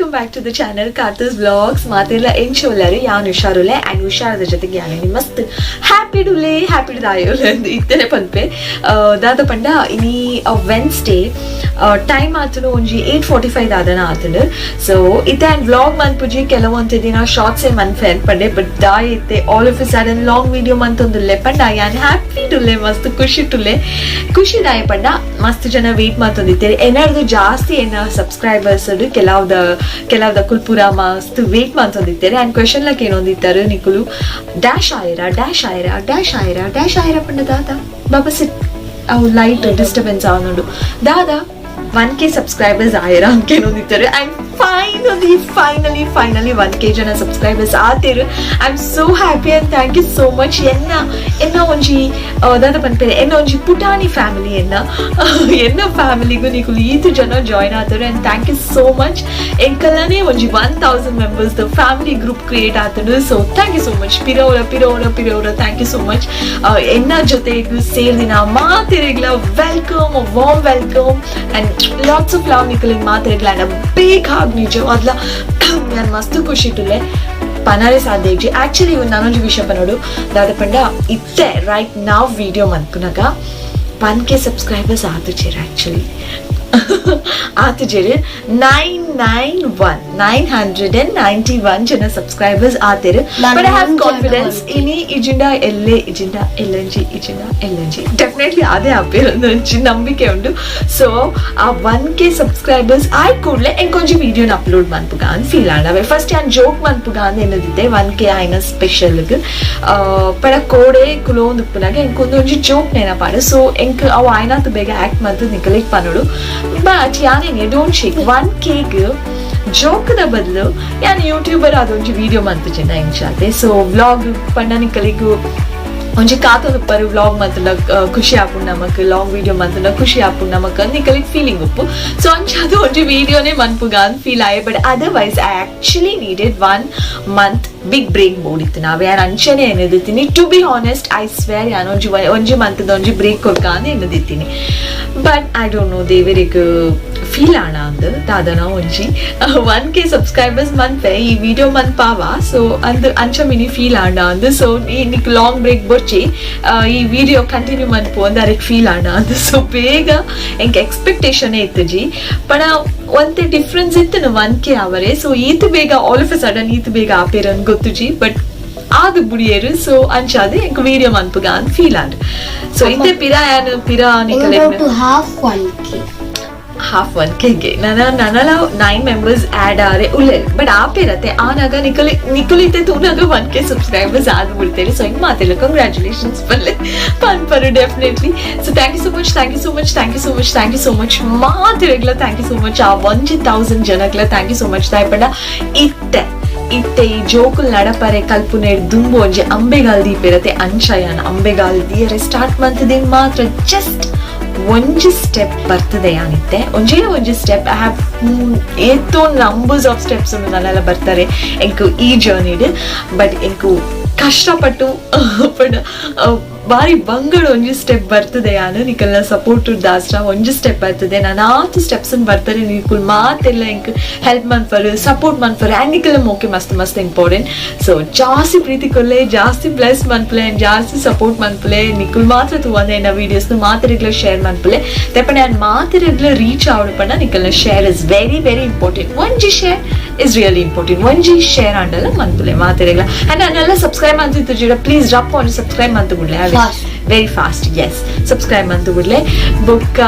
Welcome back to the channel Karthus vlogs. ಮಾತೆಲ್ಲ ಎಂಚ ಉಲ್ಲಾರು? ಯಾನ್ ಹುಷಾರುಲೆ ಆ್ಯಂಡ್ ಹುಷಾರದ ಜೊತೆಗೆ ಯಾನ್ ಮಸ್ತ್ ಹ್ಯಾಪಿ ಡುಲೆ, ಹ್ಯಾಪಿ ದಾಯೋಲೆ ಇತ್ತನೆ ಪನ್ಪೆ. ದಾದ ಪಂಡ ಇನಿ ವೆನ್ಸ್ಡೇ, ಟೈಮ್ ಆತನು ಒಂಜಿ 8:45 ದಾದನ ಆತನು. ಸೊ ಇತ್ತೆ ಆ್ಯಂಡ್ ವ್ಲಾಗ್ ಮನ್ಪುಜಿ, ಕೆಲವೊಂದು ದಿನ ಶಾರ್ಟ್ಸೇ ಮನ್ಪೆ ಪಂಡೆ. ಬಟ್ ದಾಯ ಇತ್ತೆ all of a sudden long video ಮಂತೊಂದುಲ್ಲೆ ಪಂಡ ಯಾನ್ ಹ್ಯಾಪಿ ಟುಲ್ಲೆ, ಮಸ್ತ್ ಖುಷಿ ಟುಲ್ಲೆ. ಖುಷಿ ದಾಯ ಪಂಡ ಮಸ್ತ್ ಜನ ವೇಟ್ ಮಾತೊಂದಿತ್ತೇವೆ ಏನಾದ್ರು ಜಾಸ್ತಿ ಏನ ಸಬ್ಸ್ಕ್ರೈಬರ್ಸ್ ಕೆಲವ್ದ ಕೆಲವ್ದ ಕುಲ್ಪುರ ಮಸ್ತ್ ವೇಟ್ ಮಾತೊಂದಿತ್ತೇವೆ. ಆ್ಯಂಡ್ ಕ್ವೆಶನ್ ಲಕ್ ಏನೊಂದಿತ್ತಾರೆ, ನಿಕುಲು ಡ್ಯಾಶ್ ಆಯಿರ, ಡ್ಯಾಶ್ ಆಯಿರ, ಡ್ಯಾಶ್ ಆಯಿರ, ಡ್ಯಾಶ್ ಆಯಿರ ಪಂಡ ದಾದ? ಬಾಬಾ ಸಿಟ್, ಅವು ಲೈಟ್ ಡಿಸ್ಟರ್ಬೆನ್ಸ್ ಆವನುಂಡು. ದಾದಾ, 1K subscribers ಆಯರ ಅಂಕೇನೊಂದಿತ್ತಾರೆ. And finally, finally, finally 1K ಜನ subscribers ಆತೇರು. I am so happy and thank you so much. ಎನ್ನ ಎನ್ನ ಒಂಜಿ ದಾದ ಪನ್ಪೇರೆ, ಎನ್ನ ಒಂಜಿ ಪುಟಾಣಿ ಫ್ಯಾಮಿಲಿ, ಎನ್ನ ಎನ್ನ ಫ್ಯಾಮಿಲಿಗೂ ನಿಕುಲು ಈತು ಜನ ಜಾಯ್ನ್ ಆತಾರೆ and thank you so much. ಎಂಕಲ್ಲನೇ ಒಂಜಿ 1000 ಮೆಂಬರ್ಸ್ ಫ್ಯಾಮಿಲಿ ಗ್ರೂಪ್ ಕ್ರಿಯೇಟ್ ಆತನು. So thank you so much. ಪಿರೋರ ಪಿರೋರ ಪಿರೋರ thank you so much. ಎನ್ನ ಜೊತೆಗೂ ಸೇರಿದಿನ ಮಾತಿರೆಗ್ಲ welcome, warm welcome and lots of love. ನಿಕಲಿಗೆ ಮಾತಿರೆಗ್ಲ and big ಹಾಗ್. ನಿಜವಾದ್ಲ ನಾನು ಮಸ್ತ್ ಖುಷಿ ಟುಲ್ಲೆ, ಪನರೆ ಸಾಧ್ಯ ಇಜ್ಜಿ. ಆಕ್ಚುಲಿ ನಾನೊಂಜಿ ವಿಷಯ ಪನೋಡು. ದಾದ ಪಂಡ ಇತ್ತೆ ರೈಟ್ ನಾವ್ ವಿಡಿಯೋ ಮನ್ಪುನಗ 1K subscribers ಆತುಚೇರು. ಆಕ್ಚುಲಿ ಆತುಜೇರು, 991, 991 ಜನ subscribers ಆತೇರು. But I have confidence, ಇನಿ ಇಜಿಂಡ ಎಲ್ಲೆ, ಇಜಿಂಡ ಎಲ್ಲಂಜಿ, ಇಜಿಂಡ ಎಲ್ಲಂಜಿ ಡೆಫಿನೆಟ್ಲಿ ಅದೇ ಆಪೇರು ಒಂಜಿ ನಂಬಿಕೆ ಉಂಡು. ಸೊ ಆ 1K subscribers ಆಯ್ ಕೂಡಲೇ ಎಂಕೊಂಜಿ ವಿಡಿಯೋನ ಅಪ್ಲೋಡ್ ಮನ್ಪುಗ ಅಂತ ಫೀಲ್ ಆಂಡ. ಫಸ್ಟ್ ಯಾನ್ ಜೋಕ್ ಮನ್ಪುಗ ಅಂತ ಎನ್ನದಿತ್ತೆ 1K ಆಯ್ನ ಸ್ಪೆಷಲ್ಗ್. ಪಡ ಕೋಡೆ ಕುಲೋಂದು ಉಪ್ಪುನಾಗ ಎಂಕೊಂದು ಒಂಜಿ ಜೋಕ್ ನೆನಪಾಡು. ಸೊ ಎಂಕ್ ಅವು ಆಯ್ನಾತ್ ಬೇಗ ಆಕ್ಟ್ ಮಂತು ನಿಕಲಿಕ್ ಪನೋಡು. ಬಟ್ ಯಾನೇನೆ, don't shake, 1Kಗ್ ಜೋಕ್ದ ಬದಲು ಯಾನ್ ಯೂಟ್ಯೂಬರ್ ಅದೊಂಜಿ ವಿಡಿಯೋ ಮಂತುಜಿನ ಎಂಚಾತೆ. ಸೊ ವ್ಲಾಗ್ ಪಂಡ ನಿಕಲಿಗೂ ಒಂಜಿ ಕಾತೊಂದು ವ್ಲಾಗ್ ಮಂತುಂಡ ಖುಷಿ ಆಪುಂಡು ನಮಕ್, ಲಾಂಗ್ ವಿಡಿಯೋ ಮಂತುಂಡ ಖುಷಿ ಆಪುಂಡು ನಮಕ್ ನಿಕಲಿಗ್ ಫೀಲಿಂಗ್ ಉಪ್ಪು. ಸೊ ಅಂಚಾದ ಒಂಜಿ ವಿಡಿಯೋನೇ ಮನ್ಪುಗ ಅಂತ ಫೀಲ್ ಆಯೆ. But otherwise I actually needed one month big break ಬೋಡಿತ್ತು. ನಾವ್ ಯಾರು ಅಂಚನೆ ಎನ್ನದಿತ್ತೀನಿ. To be honest, I swear, ಯಾನ್ ಒಂಜಿ ಒಂಜಿ ಮಂತ್ದ ಒಂಜಿ ಬ್ರೇಕ್ ಕೊರ್ಕ ಅಂತ ಎನ್ನದಿತ್ತೀನಿ. ಬಟ್ I don't know, ದೇವರಿಗೆ ಫೀಲ್ ಆಣ ಅಂದ್ ದಾದನ ಒಂಜಿ 1K subscribers ಮನ್ಪೆ ಈ ವಿಡಿಯೋ ಮನ್ಪಾವ. ಸೊ ಅಂದ್ ಅಂಚ ಮಿನಿ ಫೀಲ್ ಆಂಡ ಅಂದ್. ಸೊ ಈ ನಿಕ್ ಲಾಂಗ್ ಬ್ರೇಕ್ ಬೊರ್ಚಿ, ಈ ವಿಡಿಯೋ ಕಂಟಿನ್ಯೂ ಮನ್ಪು ಅಂದ್ ಅರೆಕ್ ಫೀಲ್ ಆಂಡ ಅಂದ್. ಸೊ ಬೇಗ ಎಂಕ್ ಎಕ್ಸ್ಪೆಕ್ಟೇಷನ್ ಇತ್ತುಜಿ. ಪಣ ಒಂತೆ ಡಿಫ್ರೆನ್ಸ್ ಇತ್ತು 1K ಅವರೇ. ಸೊ ಈತ ಬೇಗ ಆಲ್ ಆಫ್ ಎ ಸಡನ್ ಈತ ಬೇಗ ಆಪೇರನ್ ಗೊತ್ತುಜಿ. ಬಟ್ ಆದು ಬುಡಿಯೇರು. ಸೊ ಅಂಚಾದೆ ಎಂಕ್ ವಿಡಿಯೋ ಮನ್ಪುಗ ಅಂತ ಫೀಲ್ ಆಂಡ್. ಸೊ ಇತ್ತೆ ಪಿರಾ ಯಾನ್ ಪಿರಾ ನಿಕಲೆ About to half 1K. Half 1Kಗೆ ನನ್ನ ನನಲ ನೈನ್ ಮೆಂಬರ್ಸ್ ಆಡ್ ಆರೆ ಉಲ್ಲೆ. ಬಟ್ ಆಪೇರತ್ತೆ ಆನಾಗ ನಿಕಲಿ ನಿಕಲಿತೆ ತೂನಾಗ 1K subscribers ಆದ್ ಬಿಡ್ತೇನೆ. ಸೊ ಹಿಂಗ್ ಮಾತಿಲ್ಲ, ಕಂಗ್ರ್ಯಾಚುಲೇಷನ್ಸ್ ಪಲ್ಲೆ ಪನ್ಪರು definitely. So thank you so much, thank you so much, thank you so much, thank you so much. ಮಾತಿರಗ್ಲ thank you so much. ಆ ಒಂಜಿ ತೌಸಂಡ್ ಜನಗ್ಲ thank you so much. ದಾಯಪಂಡ ಇತ್ತೆ ಇತ್ತೆ ಈ ಜೋಕುಲ್ ನಡಪರೆ ಕಲ್ಪುನೇಡ್ ದುಂಬು ಒಂಜಿ ಅಂಬೆಗಾಲ್ ದೀಪಿರತೆ. ಅಂಚಯಾನ್ ಅಂಬೆಗಾಲ್ ದಿಯರೆ ಸ್ಟಾರ್ಟ್ ಮಂತದೇನ್ ಮಾತ್ರ ಜಸ್ಟ್ ಒಂಜಿ ಸ್ಟೆಪ್ ಬರ್ತದೆ ಯಾನಿತ್ತೆ, ಒಂಜೇ ಒಂಜಿ ಸ್ಟೆಪ್. I have ಏತೋ ನಂಬರ್ಸ್ ಆಫ್ ಸ್ಟೆಪ್ಸ್ ನನ್ನೆಲ್ಲ ಬರ್ತಾರೆ ಎಂಕು ಈ ಜರ್ನಿಡ್. ಬಟ್ ಎಂಕು ಕಷ್ಟಪಟ್ಟು ಬಟ್ ಬಾರಿ ಬಂಗಡ್ ಒಂಜಿ ಸ್ಟೆಪ್ ಬರ್ತದೆ ಯಾನು. ನಿಕಲ್ನ ಸಪೋರ್ಟ್ ದಾಸ್ರ ಒಂಜಿ ಸ್ಟೆಪ್ ಬರ್ತದೆ. ನಾನು ಆತು ಸ್ಟೆಪ್ಸ್ ಬರ್ತಾರೆ. ನಿಕುಲ್ ಮಾತೆಲ್ಲ ಎಂಕ್ ಹೆಲ್ಪ್ ಮನ್ಪರು, ಸಪೋರ್ಟ್ ಮನ್ಪರು. ಆ್ಯಂಡ್ ನಿಕಲ್ ಮೋಕೆ ಮಸ್ತ್ ಮಸ್ತ್ ಇಂಪಾರ್ಟೆಂಟ್. ಸೊ ಜಾಸ್ತಿ ಪ್ರೀತಿ ಕೊಲ್ಲೆ, ಜಾಸ್ತಿ ಬ್ಲೆಸ್ ಮನ್ಪುಲೆ ಆ್ಯಂಡ್ ಜಾಸ್ತಿ ಸಪೋರ್ಟ್ ಮನ್ಪುಲೆ. ನಿಕುಲ್ ಮಾತ್ರ ತೂವಂದೆ ಎನ್ನ ವೀಡಿಯೋಸ್ ಮಾತೆರೆಗ್ಲ ಶೇರ್ ಮನ್ಪುಲೆ. ತೆಪ್ಪಣೆ ಆ್ಯಂಡ್ ಮಾತೆರೆಗ್ಲ ರೀಚ್ ಆವಡು ಪಂಡ ನಿಕಲ್ನ share is very very important. ಒಂಜಿ ಶೇರ್ is really important. ಒಂಜಿ ಶೇರ್ ಆಂಡಲ ಮನ್ಪುಲೆ ಮಾತೆರೆಗ್ಲ. ಆ್ಯಂಡ್ ನಾನೆಲ್ಲ ಸಬ್ಸ್ಕ್ರೈಬ್ ಅಂತಿತ್ತು ಜಿಡ, ಪ್ಲೀಸ್ ರಪ್ ಆನ್ ಸಬ್ಸ್ಕ್ರೈಬ್ ಅಂತ ಬಿಡ್ಲೆ. Fast. Very fast, S, subscribe ಅಂತ ಬಿಡ್ಲೆ. ಬೊಕ್ಕ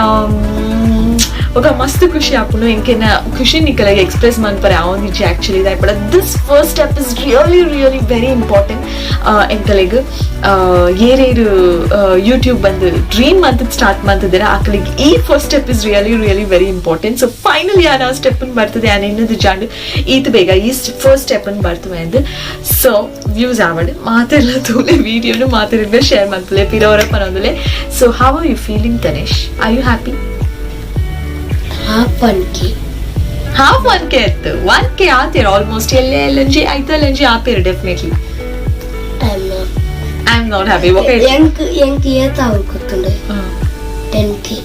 ఒక ಮಸ್ತ್ ಖುಷಿ ಆಪುಂಡು. ಎಂಕೆನ ಖುಷಿ ನಿಕಲಾಗಿ ಎಕ್ಸ್ಪ್ರೆಸ್ ಮನ್ಪರೆ ಆವೊಂದಿಜ್ಜಿ ಆಕ್ಚುಲಿ. ದಾಯಪಡ this first step is really, really very important. ಎಂಕಲೆಗ್ ಏರೇರು ಯೂಟ್ಯೂಬ್ ಬಂದು ಡ್ರೀಮ್ ಅಂತ ಸ್ಟಾರ್ಟ್ ಮಾಡ್ತಿದ್ದೀರಾ, ಆಕಲಿಗೆ ಈ first step is really, really very important. So finally ಆ ಸ್ಟೆಪ್ ಬರ್ತದೆ ಆನ್ ಇನ್ನದು ಜಾಂಡು ಈತ ಬೇಗ ಈ ಫಸ್ಟ್ ಸ್ಟೆಪ್ ಬರ್ತವೆ ಅಂದ್. ಸೊ ವ್ಯೂಸ್ ಆವಡ್, ಮಾತೆಲ್ಲ ತೂಲೆ, ವಿಡಿಯೋನು ಮಾತೆಲ್ಲ share ಮಾಡ್ತಲೆ, ಪಿರೋರ ಪನೊಂದುಲೆ. So how are you feeling, Tanish? Are you happy? Half 1K. Half 1K ಇತ್ತು, 1K ಆತೀರ ಆಲ್ಮೋಸ್ಟ್. ಎಲ್ಲೇ ಎಲ್ಲಂಜಿ ಐತಲ್ಲಂಜಿ ಆಪೇರು definitely. I'm not. I am not happy, okay. ಎಂಕ್ ಎಂಕ್ ಏತ ಅವ್ರು ಗೊತ್ತುಂಡು? 10K.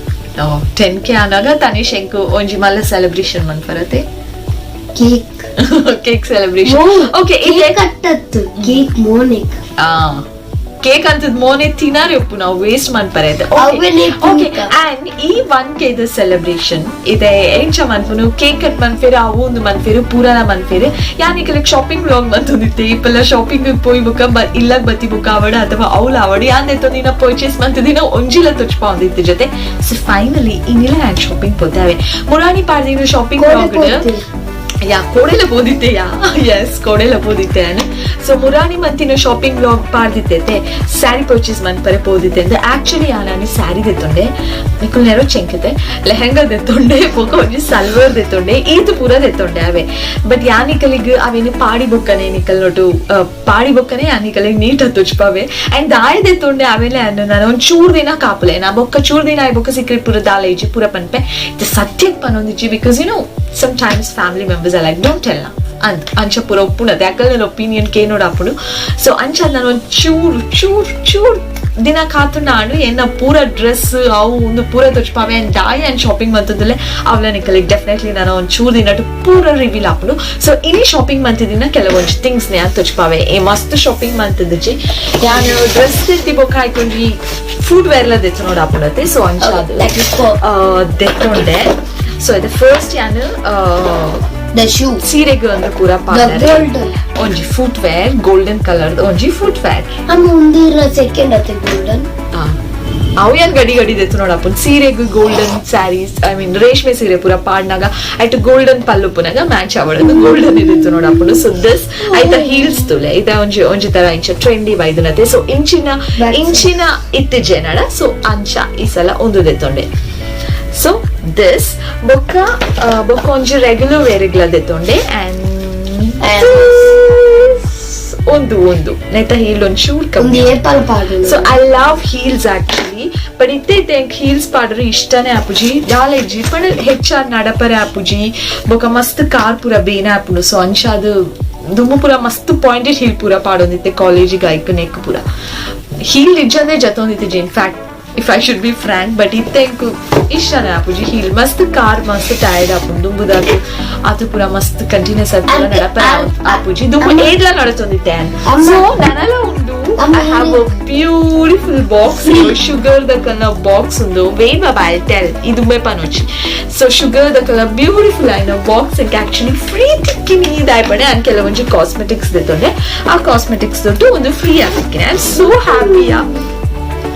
10K ಆನಾಗ ತನಿಷ್ ಎಂಕು ಒಂಜಿ ಮಲ್ಲ ಸೆಲೆಬ್ರೇಷನ್ ಮನ್ಪರತೆ. Cake. Cake celebration. Okay. Cake ಕಟ್ಟತ್ತು cake ಮೋನಿಕ್. Cake ಅಂತದ್ ಮೋನೆ ತಿನಾರೆ ಉಪ್ಪು ನಾವು ವೇಸ್ಟ್ ಮನ್ಪರೆ. ಅವ್ವೇ ಓಕೆ. ತಿನ್ಕ. ಅಂಡ್ ಈ 1K ದ ಸೆಲೆಬ್ರೇಷನ್ ಇದೆ ಎಂಚ ಮನ್ಪುನು? ಕೇಕ್ ಕಟ್ ಮನ್ಪೇರು, ಅವು ಒಂದು ಮನ್ಪೇರು, ಪೂರನ ಮನ್ಪೇರು. ಯಾನ್ ಶಾಪಿಂಗ್ ವ್ಲಾಗ್ ಮಂತೊಂದಿತ್ತೆ. ಇಪ್ಪಲ್ಲ ಶಾಪಿಂಗ್ ಪೋಯಿ ಬುಕ್ಕ ಇಲ್ಲಗ್ ಬತ್ತಿ ಬುಕ್ಕ ಅವಡ ಅಥವಾ ಅವ್ಲ ಅವಡ ಯಾನ್ ದಿನ ಪರ್ಚೇಸ್ ಮಂತಿದಿನ ಒಂಜಿಲ ತುಚ್ಪಾವಂದಿತ್ತು ಜೊತೆ. ಸೊ ಫೈನಲಿ ಇನ್ನಿಲ್ಲ ಯಾನ್ ಶಾಪಿಂಗ್ ಪೋತಾವೆ ಮುರಾಣಿ ಪಾಡ್ದಿನ ಶಾಪಿಂಗ್ ಕೋಡೆ ವ್ಲಾಗ್. ಪೋತೆ. ಯಾ, ಕೋಡೆಲ ಪೋದಿತ್ತೆ. ಯಾ, ಎಸ್, ಕೋಡೆಲ ಪೋದಿತ್ತೆ. ಸೊ ಮುರಾಣಿ ಮಂತಿನ ಶಾಪಿಂಗ್ ವ್ಲಾಗ್ ಪಾಡ್ದಿತ್ತೆ, ಸ್ಯಾರಿ ಪರ್ಚೇಸ್ ಮನ್ಪರೆ ಪೋದಿತ್ತೆ ಅಂದ್. ಆಕ್ಚುಲಿ ನಾನು ಸ್ಯಾರಿ ದೆತ್ತೊಂಡೆ, ನಿಕುಲ್ ನೆರೋ ಚೆಂಕತೆ ಲೆಹಂಗಾ ದೆತ್ತೊಂಡೆ, ಬೊಕ ಒಂಜಿ ಸಲ್ವಾರ್ ದೆತ್ತೊಂಡೆ, ಈತ್ ಪೂರ ದೆತ್ತೊಂಡೆ ಅವೆ. ಬಟ್ ಯಾನಿಕಲಿಗ್ ಅವೇನು ಪಾಡಿ ಬೊಕ್ಕನೆ ನಿಕಲ್ ನೊಟು ಪಾಡಿ ಬೊಕ್ಕನೆ ಯಾನಿಕಲಿಗ್ ನೀಟ್ ತುಚ್ಪಾವೆ. ಅಂಡ್ ದಾಯ ದೆತ್ತೊಂಡೆ ಅವೇಲೆ ಅನ್ನು ನಾನು ಒಂದ್ ಚೂರ್ ದಿನ ಕಾಪುಲೆ ನಾ ಬೊಕ್ಕ ಚೂರ್ ದಿನ ಆಯ್ ಬೊಕ್ಕ ಸೀಕ್ರೆಟ್ ಪೂರ ದಾಲ ಇಜ್ಜಿ ಪೂರ ಪನ್ಪೆ. ಇದು ಸತ್ಯಕ್ ಪನೊಂದಿಜ್ಜಿ, because sometimes family members are like, "Don't tell" ಅಂತ. ಅಂಚ ಪೂರ ಒಪ್ಪುನತೆ ಅಕಲ್ ನನ್ನ ಒಪಿನಿಯನ್ ಕೇನೋಡು ಅಪ್ಪುಡು. ಸೊ ಅಂಚ ನಾನು ಒಂದು ಚೂರು ಚೂರು ಚೂರು ದಿನ ಕಾತು ನಾನು ಎನ್ನ ಪೂರ ಡ್ರೆಸ್ ಅವು ಒಂದು ಪೂರ ತೊಚ್ಪಾವೆ. ಅಂಡ್ ದಾಯಿ ಅಂಡ್ ಶಾಪಿಂಗ್ ಮಂತದಲ್ಲೇ ಅವಳ ನಿಕಲಿಗೆ ಡೆಫಿನೆಟ್ಲಿ ನಾನು ಒಂದು ಚೂರು ದಿನ ಪೂರ ರಿವೀಲ್ ಆಪುಂಡು. ಸೊ ಇನಿ ಶಾಪಿಂಗ್ ಮಂತಿದಿನ ಕೆಲವೊಂಜಿ ಥಿಂಗ್ಸ್ ನೇ ತೊಚ್ಪಾವೆ. ಏ ಮಸ್ತ್ ಶಾಪಿಂಗ್ ಮಂತದಿಜ್ಜಿ. ಯಾನು ಡ್ರೆಸ್ ತೆತ್ತಿ ಬೊಕ್ಕ ಹಾಕೊಂಡ್ರಿ ಫುಟ್ ವೇರ್ಲ ದೆತ್ತು ನೋಡು ಆಪುಂಡತೆ. ಸೊ ಅಂಚ ಅದು Let us go. ದೆತ್ತೊಂಡೆ. ಸೊ ಇದು ಫಸ್ಟ್ ಯಾನು The shoe. ಸೀರೆಗೆ ಒಂದು ಪೂರ The ಪಾಡರೆ golden. ಒಂಜಿ foot wear golden colour ಒಂಜಿ ಫುಟ್ ವೇರ್. ಅಮ್ಮ, ಉಂದಿರ ಸೆಕೆಂಡ್ ಅತ್ತೆ ಗೋಲ್ಡನ್. ಅವು ಏನ್ ಗಡಿ ಗಡಿ ದೆತ್ತು ನೋಡಪ್ಪ. ಸೀರೆಗ್ golden saris, I mean ರೇಷ್ಮೆ ಸೀರೆ ಪೂರ ಪಾಡ್ನಾಗ ಐಟ್ ಗೋಲ್ಡನ್ ಪಲ್ಲು ಪುನಗ ಮ್ಯಾಚ್ ಅವಳದು ಗೋಲ್ಡನ್ ಇದಿತ್ತು ನೋಡಪ್ಪನು. ಸೊ this ಐತ ಹೀಲ್ಸ್ ತುಲೆ ಇದ ಒಂಜಿ ಒಂಜಿ ತರ ಇಂಚ ಟ್ರೆಂಡಿ ಬೈದನತೆ. ಸೊ ಇಂಚಿನ That's ಇಂಚಿನ ಇತ್ತಿಜೆನಡ. ಸೊ ಅಂಚ ಈ ಸಲ ಒಂದು ದೆತ್ತೊಂಡೆ. ಸೊ this ಬೊಕ್ಕ ಬೊಕ್ಕ ಒಂಜಿ ರೆಗ್ಯುಲರ್ ವೇರಿಗ್ಲ ದೆತ್ತೊಂಡೆ. ಅಂಡ್ And ಒಂದು ಒಂದು ನೆತ್ತ ಹೀಲ್ ಒಂದ್ ಚೂರ್ ಒಂದು ಕಮ್ಮಿ. ಏಪಲ್ ಪಾಡು. So I love heels actually, but ಇತ್ತೆ ಇತ್ತೆ ಹೀಲ್ಸ್ ಪಾಡ್ರೆ ಇಷ್ಟನೇ ಆಪುಜಿ, ದಾಲ ಇಜ್ಜಿ. ಪಂಡ ಹೆಚ್ಚಾದ್ ನಡಪರೆ ಆಪುಜಿ, ಬೊಕ ಮಸ್ತ್ ಕಾರ್ ಪೂರ ಬೇನೆ ಆಪುಂಡು. ಸೊ ಅಂಚಾದ್ ದುಮ್ಮು ಪೂರ ಮಸ್ತ್ ಪಾಯಿಂಟೆಡ್ ಹೀಲ್ ಪೂರ ಪಾಡೊಂದಿತ್ತೆ ಕಾಲೇಜಿಗೆ. ಐಕ್ ನೆಕ್ ಪೂರ heal ಇಜ್ಜಂದೆ ಜತ್ತೊಂದಿತ್ತೆ, in fact, if I should be frank. But ಇತ್ತೆ ಎಂಕ್ ಇಷ್ಟನೇ ಆಪುಜಿ ಹೀಲ್. ಮಸ್ತ್ ಕಾರ್ ಮಸ್ತ್ ಟೈರ್ಡ್ ಆಪುಂಡು ದುಂಬುದಾಗ್. ಆತು ಪೂರ ಮಸ್ತ್ ಕಂಟಿನ್ಯೂಸ್ ಆದ್ ಪೂರ ನಡಪರೆ ಆಪುಜಿ. ದುಂಬು ಏಡ್ಲ ನಡತೊಂದಿತ್ತೆ. ಸೊ ನನಲ ಉಂಡು. I have a beautiful box, sugar the colour box ಉಂದು. ವೇಟ್ ಬಾಬಾ, I tell. ಇದು ಪನೊಚ್ಚಿ. So sugar the colour beautiful ಆಯ್ನ box actually free ತಿಕ್ಕಿನಿ. ದಾಯಪಡೆ ಅನ್ ಕೆಲವೊಂಜಿ ಕಾಸ್ಮೆಟಿಕ್ಸ್ ದೆತ್ತೊಂಡೆ. ಆ ಕಾಸ್ಮೆಟಿಕ್ಸ್ ದೊಡ್ಡು ಒಂದು ಫ್ರೀ ಆತಿಕ್ಕಿನಿ. I am so ಹ್ಯಾಪಿಯಾ.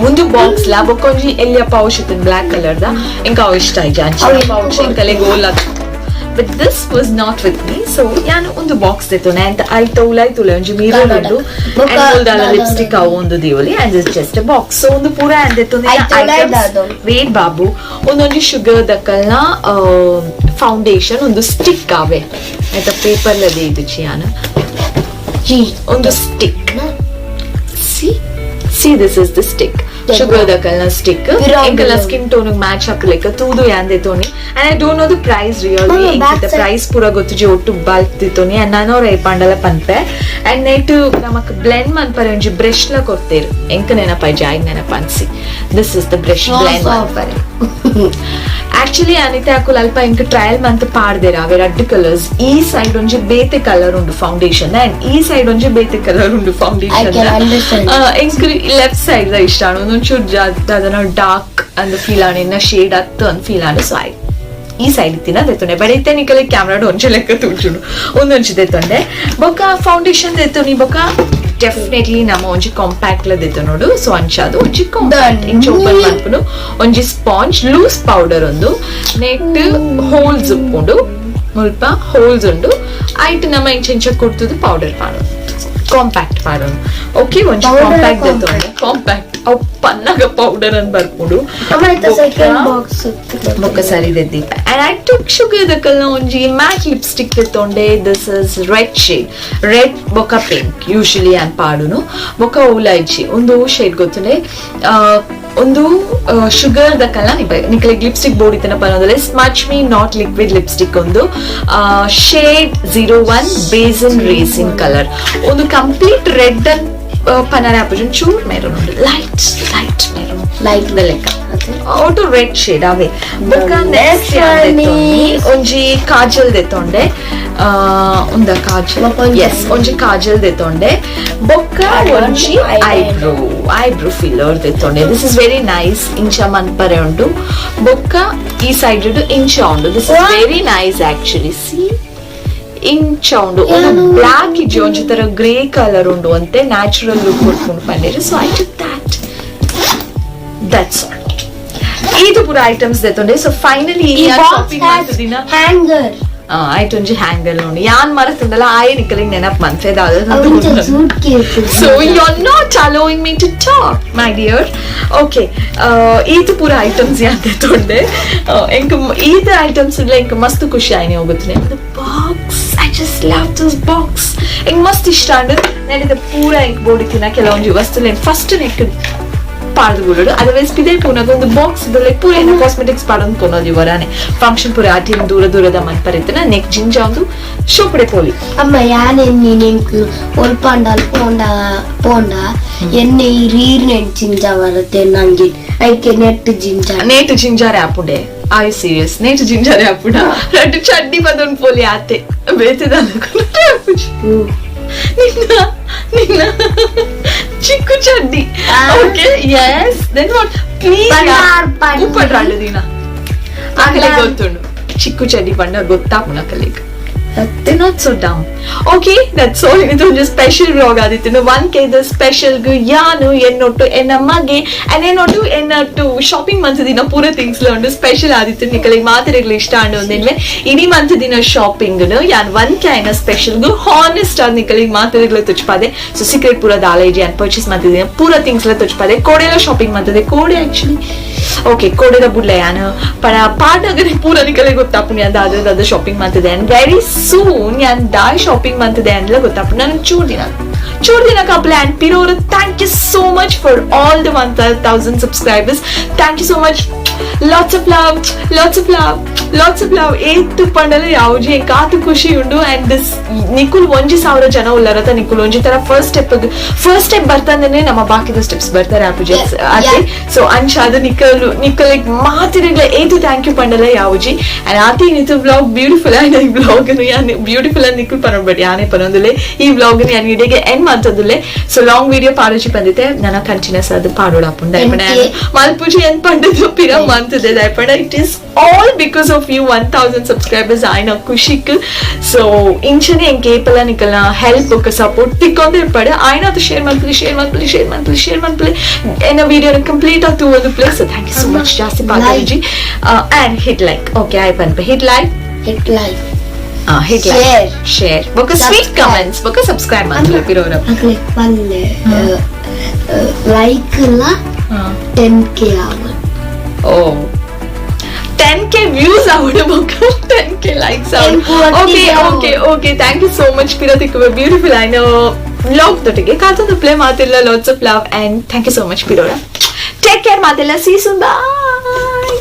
ಒಂದು ಬಾಕ್ಸ್ ಲಾ ಬೊಕ್ಕೊಂಜಿ ಎಲ್ಲಿಯ ಪೌಚ್ ಇತ್ತು black colour the. ಇಂಕ ಅವು ಇಷ್ಟ ಆಯ್ತು ಅಂಚ pouch ಇಂಕಲೆ goal. But this was not with me, so ಯಾನು ಒಂದು ಬಾಕ್ಸ್ ದೆತ್ತೊಂಡೆ. ಅಂಡ್ ಐತ ಉಲಾಯ್ ತುಲೆ ಒಂಜಿ ಮಿರರ್ ಉಂಡು. ಅಂಡ್ ಲಿಪ್ಸ್ಟಿಕ್ ಅವು ಒಂದು ದಿವೊಲಿ. And is just a box. So ಒಂದು ಪೂರ ಅಂದೆತ್ತೊಂದು. ಐತ ಉಲಾಯ್ ದಾದೊ. ವೇಟ್ ಬಾಬು. ಒಂದೊಂಜಿ ಶುಗರ್ ದಕ್ಕಲ್ನ ಫೌಂಡೇಶನ್ ಒಂದು ಸ್ಟಿಕ್ ಆವೆ. ಆಯ್ತಾ, ಪೇಪರ್ ಲದೆ ಇದು ಚಿಯಾನ ಒಂದು stick. See see, this is the stick. Sugar ದಕ್ಕಲ್ನ stick. Brown. ಎಂಕಲ್ನ skin tone match ಹಾಕಲೆಕ್ಕ ತೂದು ಯಾಂದೆ ತೋನಿ. And I don't know the price really. Mama, back side. Price ಪೂರ ಗೊತ್ತುಜಿ. ಒಟ್ಟು ಬಲ್ಕ್ ತಿತ್ತೋನಿ. ಅಂಡ್ ನಾನು ರೇಪಾಂಡಲ ಪನ್ಪೆ. ಅಂಡ್ ನೈಟ್ ನಮಕ್ ಬ್ಲೆಂಡ್ ಮನ್ಪರೆ ಒಂಜಿ ಬ್ರಷ್ ಲ ಕೊಡ್ತೇರು. ಎಂಕ ನೆನಪಾಯ್ಜಿ, ಆಯ್ಗ್ ನೆನಪ ಅನ್ಸಿ. This is the brush blend ಮನ್ಪರೆ. Actually Anita ಅಕುಲ್ ಅಲ್ಪ ಇಂಕ ಟ್ರಯಲ್ ಮಂತ್ ಪಾಡ್ದೇರ ಅವೆ ರಡ್ಡ್ ಕಲರ್ಸ್. ಈ ಸೈಡ್ ಒಂಜಿ ಬೇತೆ ಕಲರ್ ಉಂಡು ಫೌಂಡೇಶನ್, ಅಂಡ್ ಈ ಸೈಡ್ ಒಂಜಿ ಬೇತೆ ಕಲರ್ ಉಂಡು foundation. I can understand. ಎಂಕ್ ಲೆಫ್ಟ್ ಸೈಡ್ the ಇಷ್ಟ. ಒಂದೊಂಚೂರು ದಾದನ ಡಾರ್ಕ್ ಅಂದ್ ಫೀಲ್ ಆಣ, ಇನ್ನ ಶೇಡ್ ಅತ್ತು ಅಂದ್ ಫೀಲ್ ಆಂಡ್. ಸೊ I ಈ ಸೈಡ್ ಇತ್ತಿನ ದೆತ್ತೊಂಡೆ. ಬಟ್ ಇತ್ತೆ ನಿಕಲೆ ಕ್ಯಾಮ್ರಾಡ್ ಒಂಜಿ ಲೆಕ್ಕ ತೂಜುಂಡು. ಒಂದೊಂಜಿ ದೆತ್ತೊಂಡೆ. ಬೊಕ್ಕ ಫೌಂಡೇಶನ್ ದೆತ್ತೊನಿ. ಬೊಕ್ಕ ಡೆಫಿನೆಟ್ಲಿ ನಮ್ಮ ಒಂಜಿ ಕಾಂಪ್ಯಾಕ್ಟ್ ಲ ದೆತ್ತೊ ನೋಡು. ಸೊ ಅಂಚಾದು ಒಂಜಿ ಕಾಂಪ್ಯಾಕ್ಟ್ ಇಂಚ ಓಪನ್ ಮನ್ಪುನು. ಒಂಜಿ sponge, loose powder ಒಂದು. ನೆಟ್ ಹೋಲ್ಸ್ ಉಪ್ಪುಂಡು, ಮುಲ್ಪ ಹೋಲ್ಸ್ ಉಂಡು. ಐಟ್ ನಮ್ಮ ಇಂಚ ಇಂಚ ಕೊಡ್ತದು ಪೌಡರ್ ಪಾಡೋದು, ಕಾಂಪ್ಯಾಕ್ಟ್ ಪಾಡೋದು. ಓಕೆ, ಒಂಜಿ Powder. Compact ದೆತ್ತೊಂಡೆ. Compact ಅವು ಪನ್ನಗ ಪೌಡರ್ ಅಂತ ಬರ್ಪುಂಡು. ಅಮ್ಮ, ಆಯ್ತಾ ಸೆಕೆಂಡ್ ಬಾಕ್ಸ್. ಬೊಕ್ಕ ಸರಿ ದೀಪ. And I took sugar ದಕಲ್ನ ಒಂಜಿ ಮ್ಯಾಟ್ ಲಿಪ್ಸ್ಟಿಕ್ ತೆತ್ತೊಂಡೆ. This is red shade, red ಬೊಕ್ಕ ಪಿಂಕ್ ಯೂಶಲಿ ಅನ್ ಪಾಡುನು. ಬೊಕ್ಕ ಓಲೈಚಿ ಒಂದು ಶೇಡ್ ಗೊತ್ತುಂಡೆ. ಒಂದು ಶುಗರ್ the ಕಲ ನಿಕಲೆಗ್ ಲಿಪ್ಸ್ಟಿಕ್ ಬೋಡಿತನ ಪನೊಂದಲೆ smudge me not liquid lipstick ಒಂದು shade 01 basin racing colour. ಒಂದು complete red and ಪನರೆ ಆಪುಜಿ, ಚೂರ್ ಮೆರೂನ್ ಉಂಡು, light light maroon light. ದ ಲೆಕ್ಕ. Auto red shade ಅವೇ. ಬೊಕ್ಕ ನೆಕ್ಸ್ಟ್ ಒಂಜಿ ಕಾಜಲ್ ದೆತ್ತೊಂಡೆ. ಉಂದ ಕಾಜಲ್? ಎಸ್, ಒಂಜಿ ಕಾಜಲ್ ದೆತ್ತೊಂಡೆ. ಬೊಕ್ಕ ಒಂಜಿ ಐಬ್ರೋ ಫಿಲ್ಲರ್ ದೆತ್ತೊಂಡೆ. This is very nice. ಇಂಚ ಮನ್ಪರೆ ಉಂಡು. ಬೊಕ್ಕ ಈ ಸೈಡ್ ಇಂಚ ಉಂಡು. This is very nice actually. See, ಇಂಚ ಉಂಡು. ಒಂದು ಬ್ಲಾಕ್ ಇಜ್ಜಿ, ಒಂಜಿ ತರ ಗ್ರೇ ಕಲರ್ ಉಂಡು ಅಂತೆ. ನ್ಯಾಚುರಲ್ ಲುಕ್ ಕೊಟ್ಕೊಂಡು ಪಂಡೇರು. So I took that. That's all. ಇದು ಪೂರ ಐಟಮ್ಸ್ ದೆತ್ತೊಂಡೆ. So finally shopping ಮಾಡ್ತಿದ್ದೀನ. Hanger. ಆಯ್ತು, ಒಂಜಿ ಹ್ಯಾಂಗರ್ ನೋಡಿ. ಯಾನ್ ಮರತಂದಲ್ಲ, ಆಯ್ ನಿಕಲಿಗೆ ನೆನಪ್ ಮನ್ಫೆದ. Suit case. So you're not allowing me to talk, my dear. Okay, ಈತ ಪೂರ ಐಟಮ್ಸ್ ಯಾತೆ ತೊಂಡೆ. ಎಂಕ್ ಈತ ಐಟಮ್ಸ್ ಇಲ್ಲ, ಎಂಕ್ ಮಸ್ತ್ ಖುಷಿ ಆಯ್ನಿ ಹೋಗುತ್ತನೆ. Box, I just love this box. ಎಂಕ್ ಮಸ್ತ್ ಇಷ್ಟ ಅಂಡ್ ನೆನದ ಪೂರ ಎಂಕ್ ಬೋಡಿತಿನ ಕೆಲವೊಂಜಿ ವಸ್ತುలు ಫಸ್ಟ್ ನೆಕ್ ಪಾಡ್ದು ಗುಡೋಡು. ಅದರ್ವೈಸ್ ಪಿದೆ ಪೂನಾಗ ಒಂದು ಬಾಕ್ಸ್ ಲೈಕ್ ಪೂರ ಏನ ಕಾಸ್ಮೆಟಿಕ್ಸ್ ಪಾಡೊಂದು ಪೋನೋದು. ವರಾನೆ ಫಂಕ್ಷನ್ ಪೂರ ಆಟಿನ ದೂರ ದೂರದ ಮನ್ಪರಿತ್ತನ ನೆಕ್ ಜಿಂಜ ಒಂದು ಶೋಕಡೆ ಪೋಲಿ. ಅಮ್ಮ, ಯಾನ್ ನಿಂಕ್ ಒಲ್ಪಾಂಡಲ್ ಪೋಂಡ ಪೋಂಡ ಎಣ್ಣೆ ರೀರ್ ನೆಟ್ ಜಿಂಜ ಬರುತ್ತೆ ನಂಗೆ. ಐಕೆ ನೆಟ್ ಜಿಂಜ. ನೇಟ್ ಜಿಂಜಾರೆ ಆಪುಂಡೆ? I serious? ನೇಟ್ ಜಿಂಜಾರೆ ಆಪುಂಡ? ರಡ್ಡು ಚಡ್ಡಿ ಬದೊಂದು ಪೋಲಿ ಆತೆ ಬೇತೆದ. ನಿನ್ನ ನಿನ್ನ ಚಿಕ್ಕು ಚಡ್ಡಿ. Okay, yes, then what? Please. ಉಪ್ಪಡ್ರಾಳು ದಿನ ಆಗಲೇ ಗೊತ್ತುಂಡು. ಚಿಕ್ಕು ಚಡ್ಡಿ ಬಣ್ಣ ಗೊತ್ತಾಪುಣ ಕಲಿಗ್. They're not so dumb. Okay, that's all. ಇದೊಂದು ಸ್ಪೆಷಲ್ ವ್ಲಾಗ್ ಆದಿತ್ತು. 1K the special ಗು ಯಾನು ಎನ್ನೊಟ್ಟು ಎನ್ನ ಮಗೆ ಅಂಡ್ ಎನ್ನೊಟ್ಟು ಎನ್ನೊಟ್ಟು ಶಾಪಿಂಗ್ ಮಂತ್ ದಿನ ಪೂರ ಥಿಂಗ್ಸ್ ಉಂಡು. ಸ್ಪೆಷಲ್ ಆದಿತ್ತು. ನಿಕಲಿಗೆ ಮಾತಿರಗ್ಲು ಇಷ್ಟ ಅಂಡು ಒಂದಿನ್ವೆ ಇಡೀ ಮಂತ್ ದಿನ ಶಾಪಿಂಗ್ ಯಾನ್ 1K ಐನ ಸ್ಪೆಷಲ್ ಗು ಹಾನೆಸ್ಟ್ ಆದ್ ನಿಕಲಿಗೆ ಮಾತಿರಗ್ಲು ತುಚ್ಪಾದೆ. ಸೊ ಸೀಕ್ರೆಟ್ ಪೂರ ದಾಲೇಜಿ ಅಂಡ್ ಪರ್ಚೇಸ್ ಮಾಡ್ತಿದ್ದೀನಿ ಪೂರ ಥಿಂಗ್ಸ್ ಎಲ್ಲ ತುಚ್ಪಾದೆ. ಕೋಡೆಲ್ಲ ಶಾಪಿಂಗ್ ಮಾಡ್ತಿದ್ದೆ ಕೋಡೆ ಆಕ್ಚುಲಿ. ಓಕೆ, ಕೋಡೆದ ಬುಡ್ಲೆ ಯಾನು ಪಣ ಪಾಡ್ನಗನೆ ಪೂರ ನಿಕಲೆ ಗೊತ್ತಾಪುನಿ ಅಂದ ಅದ ಅದ ಶಾಪಿಂಗ್ ಮಾಡ್ತಿದ್ದೆ. And very soon ಯಾನ್ ದಾಯ್ ಶಾಪಿಂಗ್ ಮಾಡ್ತಿದ್ದೆ ಅಂದ್ಲ ಗೊತ್ತಾಪುನಿ. ನಾನು ಚೂರ್ ದಿನ ಚೂರ್ ದಿನ ಕಪ್ಲೆ. ಅಂಡ್ ಪಿರೋರು, thank you so much for all the 1000 subscribers. Thank you so much. Lots of love, lots of love, lots of love. ಏತ್ ಪಂಡಲ ಯಾವ್ಜಿ ಕಾತು ಖುಷಿ ಉಂಡು. ಅಂಡ್ this ನಿಕುಲ್ 1000 ಜನ ಉಲ್ಲರತ. ನಿಕುಲ್ ಒಂಜಿ ತರ ಫಸ್ಟ್ ಸ್ಟೆಪ್ ಬರ್ತಂದ್ರೆ ನಮ್ಮ ಬಾಕಿದ ಸ್ಟೆಪ್ಸ್ ಬರ್ತಾರೆ ಆಪುಜಿ ಅದೇ. ಸೊ ಅಂಚಾದ ನಿಕಲ್ ನಿಕಲಿಗ್ ಮಾತಿರಗ್ಲ ಏತು thank you ಪಂಡಲ ಯಾವ್ಜಿ. ಅಂಡ್ ಆತಿ ನಿತು ವ್ಲಾಗ್ ಬ್ಯೂಟಿಫುಲ್ ಆಯ್ನ. ಈ ವ್ಲಾಗ್ ಯಾನ್ ಬ್ಯೂಟಿಫುಲ್ ಅಂತ ನಿಕುಲ್ ಪನೊಡ್ಬೇಡಿ, ಯಾನೇ ಪನೊಂದುಲೆ. ಈ ವ್ಲಾಗ್ ಯಾನ್ ಇಡೆಗೆ ಎಂಡ್ ಮಾಡ್ತದುಲೆ. So long video ಪಾಡೋಜಿ ಬಂದಿತ್ತೆ ನನ್ನ ಕಂಟಿನ್ಯೂಸ್ ಅದು ಪಾಡೋಡ ಆಪುಂಡು. ಮಲ್ಪುಜಿ ಏನ್ ಪಂಡದು ಪಿರ ಮಂತದೆ ದಯಪಂಡ. It is all because of you 1000 subscribers ಆಯ್ನ ಖುಷಿಕ್. ಸೊ ಇಂಚನೆ ಎಂಕ್ ಏಪಲ ನಿಕಲ್ನ ಹೆಲ್ಪ್ ಬೊಕ್ಕ ಸಪೋರ್ಟ್ ತಿಕ್ಕೊಂದೇ ಇಪ್ಪಡೆ. ಆಯ್ನ ಅದು ಶೇರ್ ಮಲ್ಪುಲಿ, ಶೇರ್ ಮಲ್ಪುಲಿ, ಶೇರ್ ಮಲ್ಪುಲಿ, ಶೇರ್ ಮಲ್ಪುಲಿ. ಎನ್ನ ವಿಡಿಯೋನ ಕಂಪ್ಲೀಟ್ ಆತು ಒಂದು place. Thank you so much. ಜಾಸ್ತಿ ಪಾತಾಜಿ. And hit like. Okay, ಆಯ್ ಪನ್ಪೆ, hit like. Hit like. Hit like. Share. Share ಬೊಕ್ಕ ಸ್ವೀಟ್ Subscribe. Comments ಬೊಕ್ಕ ಸಬ್ಸ್ಕ್ರೈಬ್ ಮಾಡ್ತಾರೆ ಪಿರೋರ. ಅಕ್ಲೆ ಪಲ್ಲೆ ಲೈಕ್ ಎಲ್ಲ 10K ಆವ. ಓ, 10K views ಆವಡು ಬೊಕ್ಕ 10K likes ಆವಡು. Okay okay okay, thank you so much. ಪಿರ ತಿಕ್ಕುವೆ ಬ್ಯೂಟಿಫುಲ್ ಆಯ್ನ ವ್ಲಾಗ್ ದೊಟ್ಟಿಗೆ ಕಾತೊಂದು ಪ್ಲೇ ಮಾತಿಲ್ಲ. Lots of love and thank you so much ಪಿರೋರ. Take care ಮಾತಿಲ್ಲ. See soon, bye.